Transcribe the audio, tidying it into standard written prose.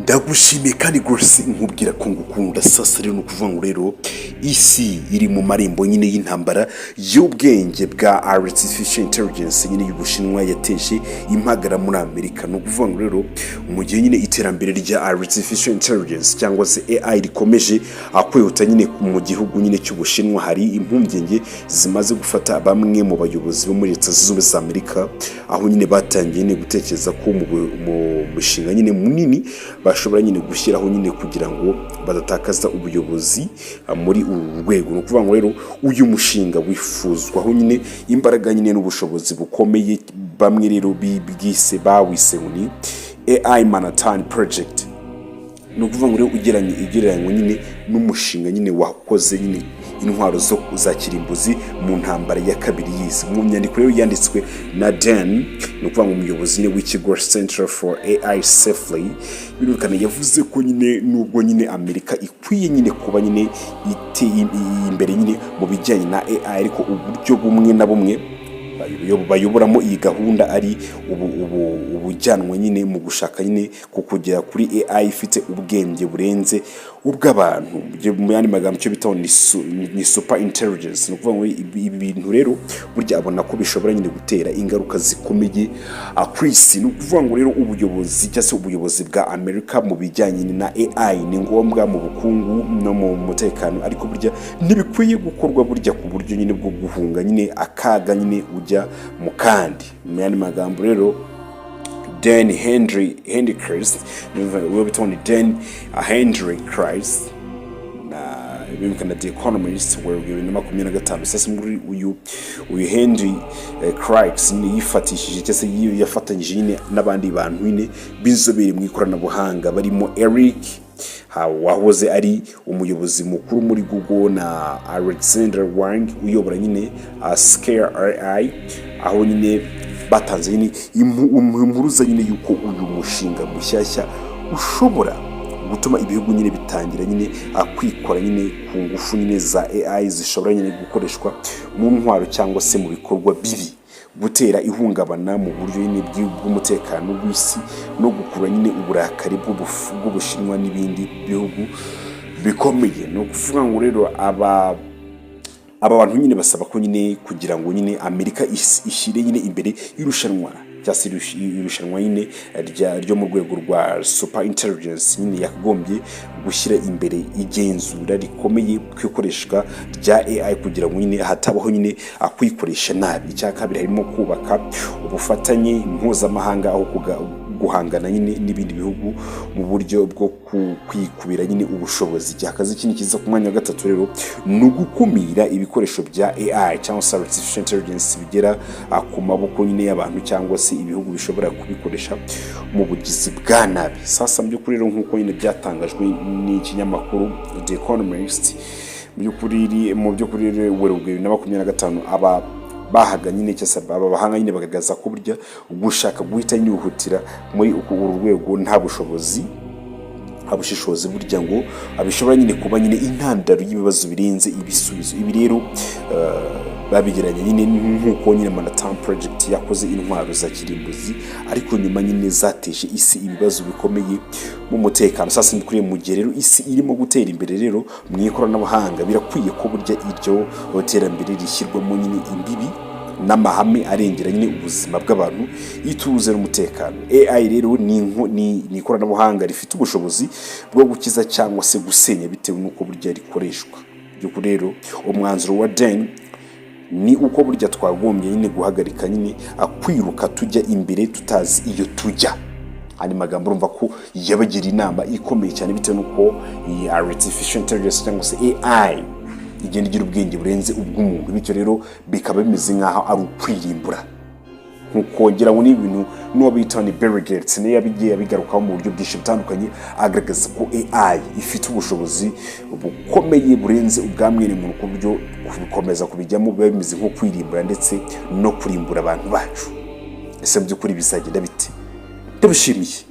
Ndagushimiye kandi rwose nkubwira ko ngukunda. Sasa rero, ni ukuvuga ngo rero isi iri mu marembo nyine y'intambara y'ubwenge bwa artificial intelligence nyine y'Ubushinwa yateje impagara muri Amerika. Ni ukuvuga ngo rero mu gihe nyine iterambere rya artificial intelligence cyangwa se AI rikomeje kwihuta nyine mu gihugu nyine cy'Ubushinwa, hari impungenge zimaze gufata bamwe mu bayobozi bo muri Leta Zunze Ubumwe za Amerika, aho nyine batangiye nyine gutekereza ko mu mushinga nyine munini bashobora nyine gushyiraho nyine kugira ngo badatakaza ubuyobozi muri uru rwego. Ni ukuvuga ngo rero uyu mushinga wifuzwaho nyine imbaraga nyine n'ubushobozi bukomeye. Bamwe rero bwise bawise ngo ni AI Manhattan Project. Ni ukuvuga ngo rero ugereranywa nyine n'umushinga nyine wakoze nyine intwaro zo za kirimbuzi mu ntambara ya kabiri y'isi. Mu nyandiko rero yanditswe na Dan, ni ukuvuga ngo umuyobozi nyine w'ikigo Center for AI Safety, birumvikana yavuze ko nyine nubwo nyine Amerika ikwiye nyine kuba nyine iteye imbere nyine mu bijyanye na AI, ariko uburyo bumwe na bumwe bayoboramo iyi gahunda ari ubu ubujyanwa nyine mu gushaka nyine ku kugera kuri AI ifite ubwenge burenze ubw'abantu. Mu yandi magambo, icyo bita ni super intelligence. Ni ukuvuga ngo ibi bintu rero burya abona ko bishobora nyine gutera ingaruka zikomeye ku isi. Ni ukuvuga ngo rero ubuyobozi cyangwa se ubuyobozi bwa Amerika mu bijyanye na AI ni ngombwa mu bukungu no mu mutekano, ariko burya ntibikwiye gukorwa burya ku buryo nyine bwo guhunga nyine akaga nyine ujya mu kandi. Mu yandi magambo rero, Dan Henry Christ, uwo bita ni Dan Henry Christ na birumvikana The Economist, Werurwe 2025. Sasa muri uyu Henry Christ nyine yifatishije cyangwa se yafatanyije nyine n'abandi bantu nyine b'inzobere mu ikoranabuhanga, barimo Eric wahoze ari umuyobozi mukuru muri Google na Alexander Wang uyobora nyine Scale AI, aho nyine batanze nyine impuruza nyine yuko uyu mushinga mushyashya ushobora gutuma ibihugu nyine bitangira nyine kwikora nyine ku ngufu nyine za AI zishobora nyine gukoreshwa mu ntwaro cyangwa se mu bikorwa bibi, gutera ihungabana mu buryo nyine bw'umutekano w'isi no gukurura nyine uburakari bw'Ubushinwa n'ibindi bihugu bikomeye. Ni ukuvuga ngo rero aba bantu nyine basaba ko nyine kugira ngo nyine Amerika ishyire nyine imbere y'irushanwa cyangwa se irushanwa nyine ryo mu rwego rwa super intelligence nyine, yakagombye gushyira imbere igenzura rikomeye ku ikoreshwa rya AI kugira ngo nyine hatabaho nyine kuyikoresha nabi. Icya kabiri harimo kubaka ubufatanye mpuzamahanga aho guhangana nyine n'ibindi bihugu mu buryo bwo kwikubira nyine ubushobozi. Akazi kindi kiza ku mwanya wa gatatu rero ni ugukumira ibikoresho bya AI cyangwa se artificial intelligence bigera ku maboko nyine y'abantu cyangwa se ibihugu bishobora kubikoresha mu bugizi bwa nabi. Sasa mu by'ukuri rero, nk'uko nyine byatangajwe n'ikinyamakuru The Economist, mu by'ukuri rero Werurwe 2025, aba bahaga nyine cyangwa se aba bahanga nyine bagaragaza ko burya gushaka guhita yihutira muri uru rwego nta bushobozi, nta bushishozi, burya ngo bishobora nyine kuba nyine intandaro y'ibibazo birenze ibisubizo. Ibi rero babigeranye nyine nk'uko nyine Manhattan Project yakoze intwaro za kirimbuzi, ariko nyuma nyine zateje isi ibibazo bikomeye mu mutekano. Sasa kuri mu gihe rero isi irimo gutera imbere rero mu ikoranabuhanga, birakwiye ko burya iryo terambere rishyirwamo nyine imbibi n'amahame arengera nyine ubuzima bw'abantu, ituze n'umutekano. AI rero ni ikoranabuhanga rifite ubushobozi bwo gukiza cyangwa se gusenya bitewe n'uko burya rikoreshwa. By'ukuri rero, umwanzuro wa Dan ni uko burya twagombye nyine guhagarika nyine kwiruka tujya imbere tutazi iyo tujya. Andi magambo, urumva ko yabagira inama ikomeye cyane bitewe n'uko iyi artificial intelligence cyangwa se AI igenda igira ubwenge burenze ubw'umuntu, bityo rero bikaba bimeze nk'aho ari ukwirimbura, nkuko ngira ngo ni ibintu n'uwo bita ni Bill Gates niyo yabigiye abigarukaho mu buryo bwinshi butandukanye, agaragaza ko AI ifite ubushobozi bukomeye burenze ubwa mwene muntu, ku buryo gukomeza kubijyamo biba bimeze nko kwirimbura ndetse no kurimbura abantu bacu. Ese mu by'ukuri bizagenda bite? Ndabashimiye.